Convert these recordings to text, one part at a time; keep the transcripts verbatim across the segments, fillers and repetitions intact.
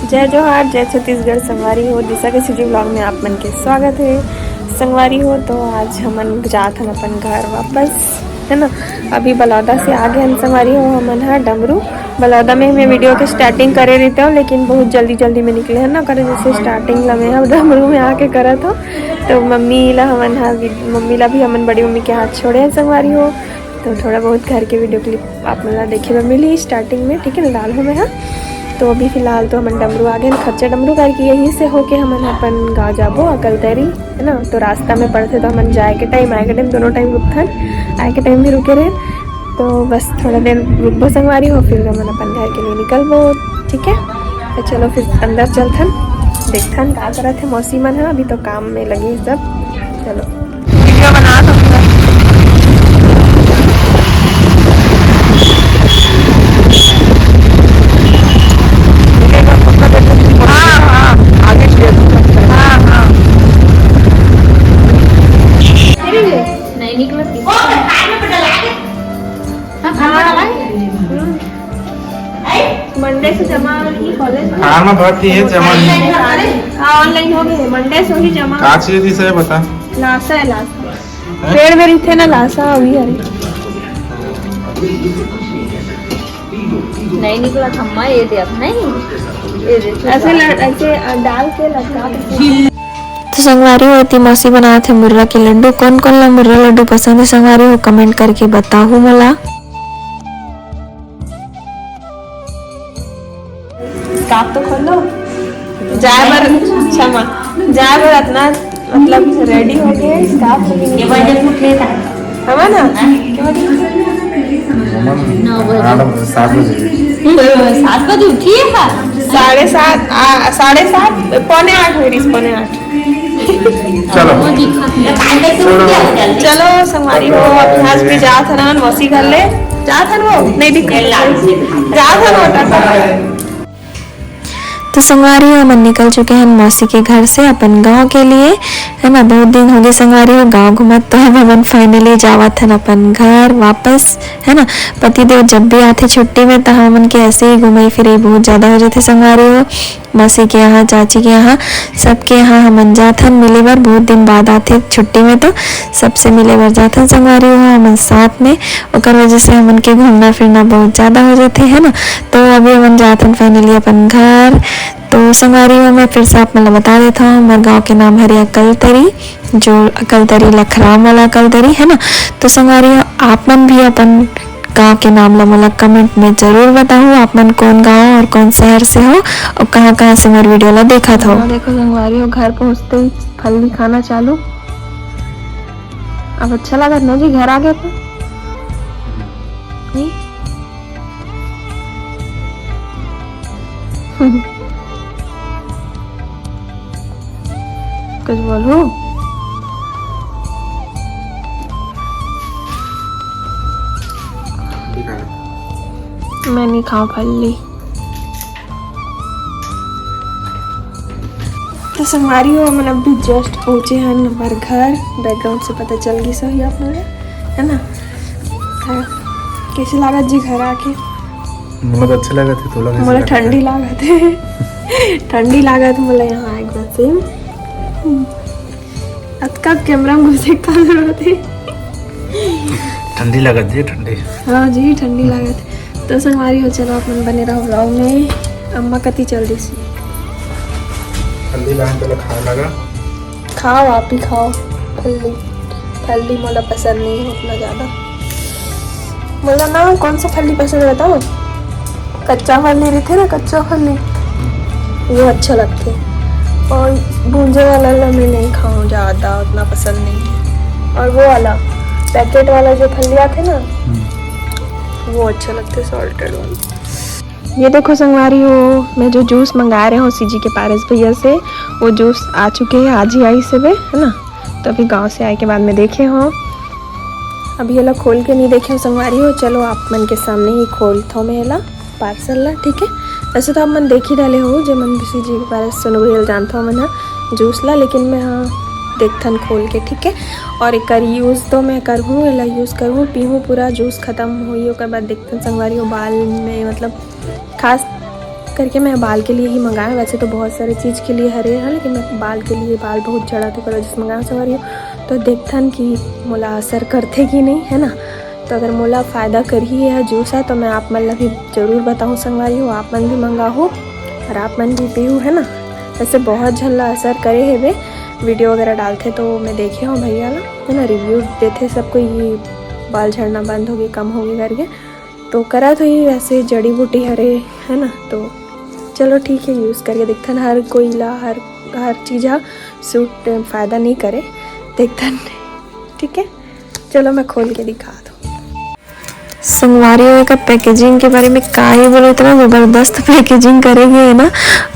जय जोहार, जय छत्तीसगढ़ संगवारी हो, दिशा के CG vlog में आप मन के स्वागत है। संगवारी हो, तो आज हमन जात हन अपन घर वापस, है ना। अभी बलौदा से आ गए हन संगवारी हो हमन ह डमरू। बलौदा में मैं video के starting करे रहते हो, लेकिन बहुत जल्दी जल्दी में निकले हन ना, करे जैसे starting ला मैं ह डमरू में आके करत हो। तो मम्मी ला हमन ह, मम्मी ला भी हमन बड़ी मम्मी के हाथ छोड़े हन संगवारी हो। तो थोड़ा बहुत घर के video clip आप मन ला देखे बर मिली starting में, ठीक है ना, डाल हूँ मैं, हाँ। तो अभी फिलहाल तो हमन डमरू आ गए, खच्चा डमरू करके यहीं से होके हमन अपन गाँव जाबो अकलतरी, है ना। तो रास्ता में पड़थे तो हमन जाए के time, आए के time, दोनों time रुकथन, आए के time भी रुके रहे। तो बस थोड़ा देर रुकबो संगवारी हो, फिर हमन अपन घर के लिए निकलबो, ठीक है। तो चलो फिर अंदर चलथन, देखथन का करत है मौसी मन ह, अभी तो काम में लगे सब। चलो। Video बना सकते हैं। हाँ, हाँ, आगे शेयर कर सकते हैं। हाँ, हाँ। नहीं निकला। हाँ, हाँ। मंडे से जमा होही कॉलेज में। कार में भर्ती है, जमा नहीं। हाँ, ऑनलाइन हो गए, मंडे से ही जमा। का चाहिए थी सर, बता। लासा है, लासा। हैं? पेड़ में रहिथे ना, लासा अभी हरे। नहीं निकला थम्मा, ये दे अब, नहीं, ये दे। ऐसे लड़-, ऐसे, अ, डाल के लटका के। तो संगवारी हो, एती मौसी बनात हे मुर्रा के लड्डू। कौन कौन ला मुर्रा लड्डू पसंद है संगवारी हो, comment करके बताहू मोला। Scarf तो खोल लो। जाए बर, क्षमा, जाए बर अतना, मतलब, ready हो गए, scarf भी नहीं। के बजे उठे था? हवा ना? के बजे उठे? मैडम, सात बजे। सात बजे उठी है का? साढ़े सात, आ, साढ़े सात, पौने आठ हो रही, पौने आठ। चलो। चलो, संगवारी हो, अभी आज भी जात हन मौसी घर ले। जात हन वो? नहीं दिख, जात हन वो, टाटा। तो संगवारी हो, हमन निकल चुके हैं मौसी के घर से अपन गांव के लिए, है ना। बहुत दिन हो गए संगवारी हो गांव घूमत, तो हम हमन finally जावत हन अपन घर वापस, है ना। पतिदेव जब भी आथे छुट्टी में, तो हमन के ऐसे ही घुमाई फिराई बहुत ज़्यादा हो जाथे संगवारी हो। मौसी के यहाँ, चाची के यहाँ, सबके यहाँ हमन जाथन मिले बर। बहुत दिन बाद आथे छुट्टी में, तो सबसे मिले बर जाथन संगवारी हो हमन साथ में। ओकर वजह से हमन के घूमना फिरना बहुत ज़्यादा हो जाथे, है ना। तो अभी हमन जाथन finally अपन घर। तो संगवारी हो, मैं फिर से आप मन ल बता देता हूँ, हमारे गाँव के नाम हरे अकलतरी, जो अकलतरी लखराम वाला अकलतरी, है ना। तो संगवारी हो, आप मन भी अपन गाँव के नाम ला मोला comment में जरूर बताहू, आप मन कौन गाँव और कौन शहर से हो और कहाँ-कहाँ से मोर video ला देखत हो। हाँ, देखो संगवारी हो, घर पहुँचते ही फल्ली खाना चालू। अब अच्छा लागत ना जी, घर आ गए तो? नहीं? कुछ बोलू? मैं नहीं खाऊं फल्ली। तो संगवारी हो, हमन अभी just पहुँचे हन हमार घर। Background से पता चल गई सही आप लोग, है ना? हाँ, कैसे लागत जी घर आके? मोला तो अच्छा लागत है, तोला कैसे मोला लागत है? ठंडी लागत है। ठंडी लागत मोला यहाँ एक बार से। अतका camera में घुसे का जरूरत है? ठंडी लागत जी, ठंडी। हाँ जी, ठंडी लागत। तो संगवारी हो, चलो अपन बने रहो vlog में। अम्मा कति चल रही सी? फल्ली लान, चलो खाए लगा। खाओ, आप ही खाओ फल्ली। फल्ली मोला पसंद नहीं है उतना ज़्यादा। मोला ना कौन सा फल्ली पसंद है बताओ? कच्चा फल्ली रहिथे ना, कच्चा फल्ली, वो अच्छा लगथे। और भूंजे वाला ला मैं नहीं खाऊं ज़्यादा, उतना पसंद नहीं है। और वो वाला packet वाला जो फल्ली आथे ना, वो अच्छा लगथे, salted वाला। ये देखो संगवारी हो, मैं जो juice मंगाए रहे हो CG के पारस भैया से, वो juice आ चुके हैं, आज ही आई से बे, है ना। तो अभी गांव से आए के बाद में देखे हो, अभी ये ला खोल के नहीं देखे हो संगवारी हो। चलो आप मन के सामने ही खोलथो मैं एला, parcel ला, ठीक है। वैसे तो आप मन देख ही डाले हो, जे मन किसी जी के बारे में सुनो, जानथो मन ह juice ला, लेकिन मैं हाँ देखथन खोल के, ठीक है। और एकर use तो मैं करहूँ, एला use करहूँ, पीहूँ, पूरा juice खत्म होई, ओकर बाद देखथन संगवारी हो बाल में, मतलब खास करके मैं बाल के लिए ही मंगाया। वैसे तो बहुत सारे चीज़ के लिए हरे है, लेकिन मैं बाल के लिए, बाल बहुत झड़त हे, ओकर वजह से मंगाया संगवारी हो। तो देखथन कि मोला असर करथे कि नहीं, है ना। तो अगर मोला फ़ायदा करही यह जूस है, तो मैं आप मन ला भी जरूर बताहूँ संगवारी हो, आप मन भी मंगाहू और आप मन भी पीहू, है ना। वैसे बहुत झन ला असर करे हेबे, वीडियो वगैरह डालथे तो मैं देखे हूँ भैया ला, है ना, रिव्यू देथे सब कोई, ये बाल झड़ना बंद होगे, कम होगे करके। तो करत होही, वैसे जड़ी बूटी हरे, है ना। तो चलो ठीक है, यूज़ करके देखथन। हर कोई ला हर, हर चीज़ हा सूट, फ़ायदा नहीं करे, देखथन। ठीक है, चलो मैं खोल के दिखा दूँ। संगवारी हो, एकर पैकेजिंग के बारे में का ही बोलो, इतना जबरदस्त पैकेजिंग करे गे है ना।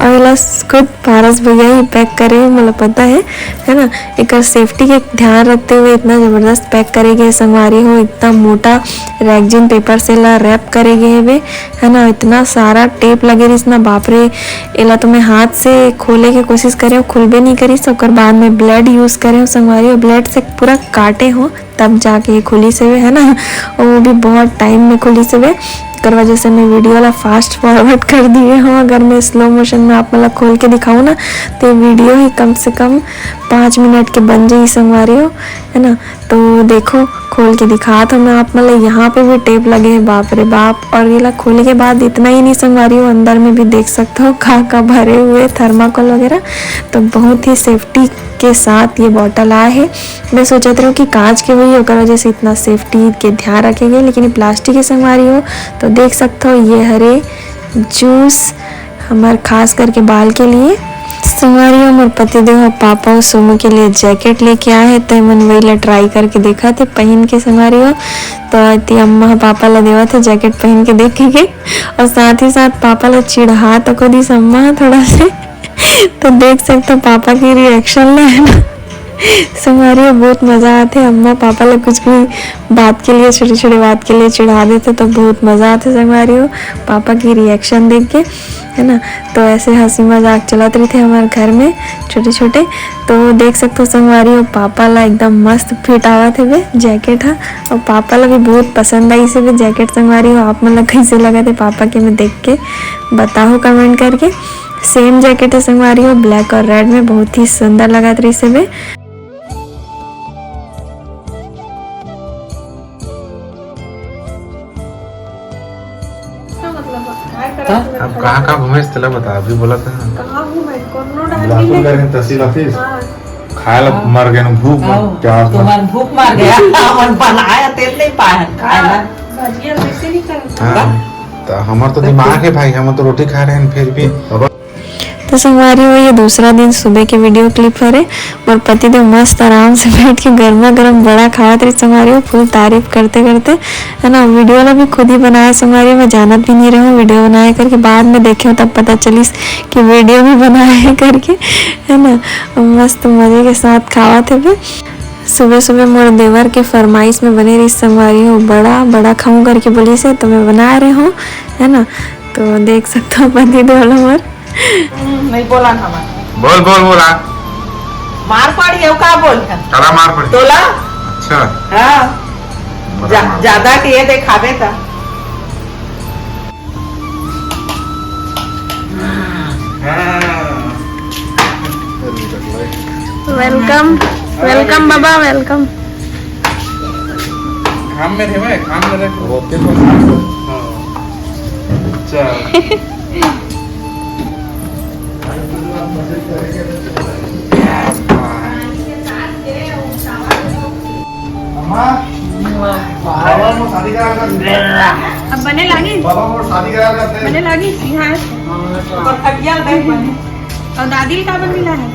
और एला खुद पारस भैया ही पैक करे हे, मोला पता है, है ना। एकर सेफ्टी के ध्यान रखते हुए इतना जबरदस्त पैक करे गे हे संगवारी हो। इतना मोटा रैगजीन पेपर से ला रैप करे गे हेबे, है ना। इतना सारा टेप लगे रहिस ना, बाप रे। एला तो मैं हाथ से खोले के कोशिश करे हूँ, खुलबे नहीं करिस। ओकर बाद में ब्लेड यूज़ करे हूँ संगवारी हो, ब्लेड से पूरा काटे हूँ, तब जाके ये खुलिस हेबे, है ना। और वो भी बहुत टाइम में खुलिस हेबे, ओकर वजह से मैं वीडियो ला फास्ट फॉरवर्ड कर दिए हूँ। अगर मैं स्लो मोशन में आप मन ला खोल के दिखाऊँ ना, तो ये वीडियो ही कम से कम पाँच मिनट के बन जाही संगवारी हो, है ना। तो देखो, खोल के दिखात हूँ मैं आप मन ला। यहाँ पे भी टेप लगे है, बाप रे बाप। और ये ला खोले के बाद इतना ही नहीं संगवारी हो, अंदर में भी देख सकते हो का का भरे हुए, थर्माकोल वगैरह। तो बहुत ही सेफ्टी के साथ ये बॉटल आए है। मैं सोचत रहूँ कि कांच के होही, ओकर वजह से इतना सेफ्टी के ध्यान रखे गए, लेकिन ये प्लास्टिक के संगवारी हो। तो देख सकते हो, ये हरे जूस हमर खास करके बाल के लिए। संगवारी हो, मोर पतिदेव ह पापा अउ सोमू के लिए जैकेट लेके आए हे, तो मन वही ला ट्राई करके देखत हे पहन के संगवारी हो। तो एती अम्मा ह पापा ला देवत हे जैकेट पहन के देखे के, और साथ ही साथ पापा ला चिढ़ा तको दिस अम्मा ह थोड़ा से। तो देख सकते हो पापा के रिएक्शन ला, है ना। संगवारी हो, बहुत मजा आथे अम्मा पापा ला कुछ भी बात के लिए, छोटे छोटे बात के लिए चिढ़ा देथे, तो बहुत मजा आथे संगवारी हो पापा की रिएक्शन देख के, है ना। तो ऐसे हंसी मजाक चलत रहिथे हमारे घर में छोटे छोटे। तो देख सकते हो संगवारी हो, पापा ला एकदम मस्त फिट आवत हेबे जैकेट हा, और पापा ला भी बहुत पसंद आइस हेबे जैकेट। संगवारी हो, आप मन ला कैसे लगत हे पापा के में देख के बताओ कमेंट करके। सेम जैकेट है संगवारी हो, ब्लैक और रेड में, बहुत ही सुंदर लगत रहिस हेबे। अब कहाँ कहाँ घूमे तेला बता, अभी बोला था। कहाँ घूमे? कोनो डहर बिलासपुर नहीं। गए हैं तहसील ऑफिस। हाँ। खाए ला हाँ। मर गए, भूख, आओ, प्यास। तुम्हार भूख मर गया। अपन बनाया तेल नहीं पाए हैं, खाए ला। हाँ, भजिया वैसे नहीं करता। हाँ, तो हमार तो दिमाग है भाई, हम तो रोटी खा रहे हैं फिर भी। तो संगवारी हो, ये दूसरा दिन सुबह के वीडियो क्लिप हरे। मोर पति देव मस्त आराम से बैठ के गर्मा गर्म बड़ा खावत रहिस संगवारी हो, फुल तारीफ करते करते, है ना। वीडियो ला भी खुद ही बनाया संगवारी हो, मैं जानत भी नहीं रहूँ वीडियो बनाए करके, बाद में देखे तब पता चलिस कि वीडियो भी बनाए है करके, है ना। मस्त मजे के साथ खावत हेबे। सुबह सुबह मोर देवर के फरमाइश में बने रहिस संगवारी हो, बड़ा बड़ा खाऊं करके बोलिस हे, तो मैं बना रहे हूँ, है ना। तो देख सकते हो पति देव ला मोर। हम्म, नहीं बोला ना मैं। बोल, बोल, बोला। मार पड़ी है, वो का बोल है? करा मार पड़ी? तोला? अच्छा। हाँ। बड़ा जा-, मार। ज्यादा के ये देखावे का। हाँ। वेलकम, वेलकम बाबा, वेलकम। काम में रहे, काम में रहे। रोते तो काम में। हाँ। अच्छा। अम्मा, बाबा मोर शादी करा कर। अब बने लागी? बाबा मोर शादी करा कर। बने लागी? हाँ। और खटिया देख बने। और दादी का बन मिला है?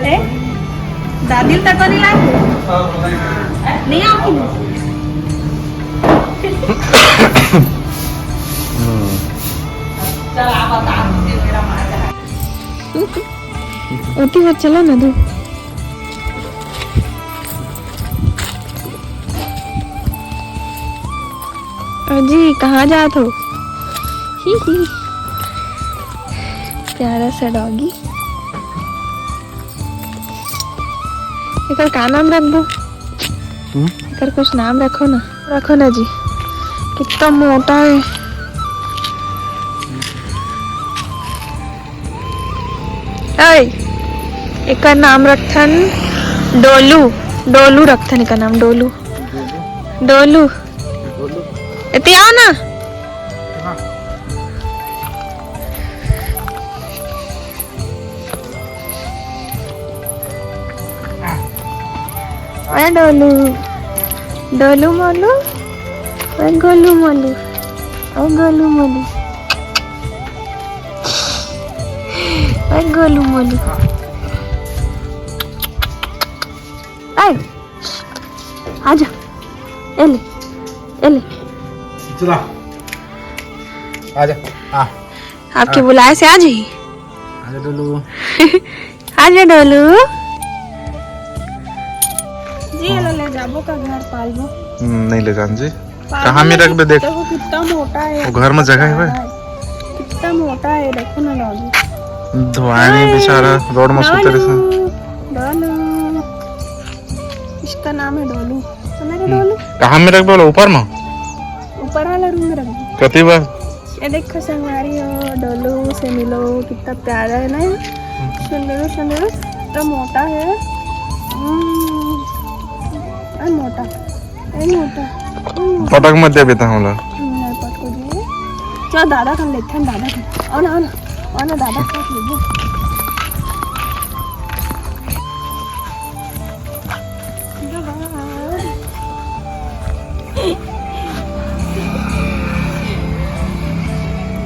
ए? दादी तक नहीं लाए? नहीं आती? चल, आप बता दीजिए, मेरा मार ओती बार चला ना तू। अजी, कहाँ जात हो? ही ही। प्यारा सा डॉगी। एकर का नाम रख दो? हम्म? एकर कुछ नाम रखो ना। रखो ना जी। कितना मोटा है। ऐ, एकर नाम रखथन डोलू। डोलू रखथन एकर नाम, डोलू। डोलू। एती आओ ना। ए डोलू, डोलू मोलू, ए गोलू मोलू, ए गोलू मोलू, ए गोलू मोलू। ए, आजा, ए ले, ए ले। चला, आजा, आ। आपके बुलाए से आ जाही। आजा डोलू। आजा डोलू। जी, एला ले जाबो का घर पालबो? हम्म, नहीं ले जान जी। पालबो कहाँ में नहीं, रखबे देख। देखो कितना मोटा है। वो घर में जगह है भाई। कितना मोटा है, देखो ना डोलू। धोआए नहीं बेचारा, रोड में सुते रहे। डोलू। इसका नाम है डोलू। सुना रे हम्म। डोलू? कहाँ में रखबे बोला? ऊपर में? ऊपर वाला रूम में रखबो। कति बार? ये देखो संगवारी हो, डोलू से मिलो, कितना प्यारा है ना, सुंदर सुंदर, तो मोटा है। हम्म, अरे मोटा, अरे मोटा, अरे मोटा। पटक मत दे बेटा हमला। नहीं पटको दे। चल दादा कर लेते हैं, दादा कर। आओ ना, आओ ना, आओ ना दादा कर लेते।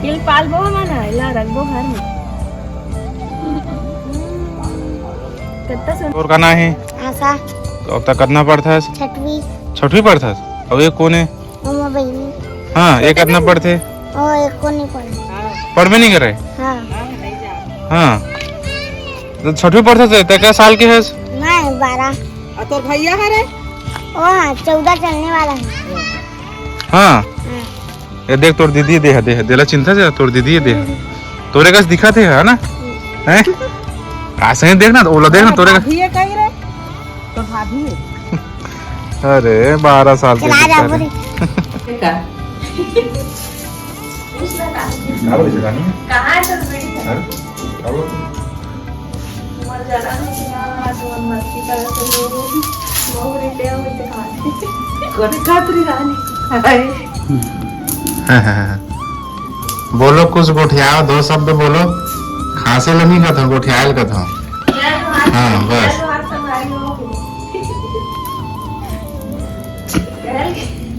एला पालबो हमन, एला रखबो घर में। कितना सुंदर। तोर का नाम है? आशा। अब तक कितना पढ़थस? छठवीं। छठवीं पढ़थस? अब ये कौन है? वो मोर बहिनी। हाँ, ये कितना पढ़थे? वो एको नहीं पढ़े। पढ़बे नहीं करे? हाँ। हाँ। तो छठवीं पढ़थस, तो कै साल के हस? नहीं, बारह। और तोर भैया है रे? वो हाँ, चौदह चलने वाला है। हाँ। हाँ। ये देख, तोर दीदी दे, दे, देला चिंता से, तोर दीदी दे। हम्म। तोरे कस दिखत है, है ना? हम्म। हैं? ऐसे ही देखना, ओला देखना, तोरे कस भाभी है कहीं रे? तो भाभी है। अरे, बारह साल के चला जा, दिखा रहे। बोरी। का? पूछना का? का बोले, रानी? कहाँ है तोर बेटी? अरे, का बोले? मर जाना है, तुमन मस्ती करत हो, बहुत रिटे हो, इसे कहा। कोने खातिर रानी? हाय। बोलो, कुछ गोठियाओ, दो शब्द बोलो। खांसे ल नहीं कथो, गोठियाए ल कथो। हाँ, बस।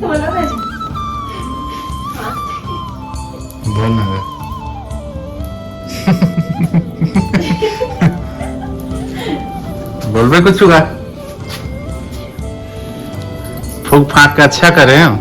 बोलो ना जी। बोल ना बे। बोलबे कुछ का? फूक फाक के अच्छा करे हो।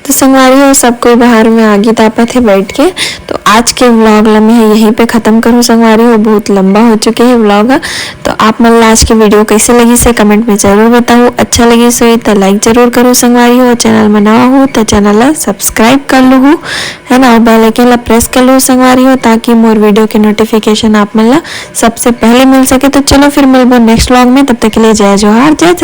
तो संगवारी हो, सब कोई बाहर में आगी तापत है बैठ के। तो आज के व्लॉग ला मैं यहीं पे खत्म करूँ संगवारी हो, बहुत लंबा हो चुके है व्लॉग ह। तो आप मन ला आज के वीडियो कैसे लगिस हे, कमेंट में जरूर बताओ। अच्छा लगिस होही त लाइक जरूर करो संगवारी हो, चैनल में नवा हो त चैनल ला सब्सक्राइब कर लूहू, है ना, और बेल आइकन ला प्रेस कर लूहू संगवारी हो, ताकि मोर वीडियो के नोटिफिकेशन आप मन ला सबसे पहले मिल सके। तो चलो फिर मिलबो नेक्स्ट व्लॉग में, तब तक के लिए जय जोहार, जय छत्तीसगढ़।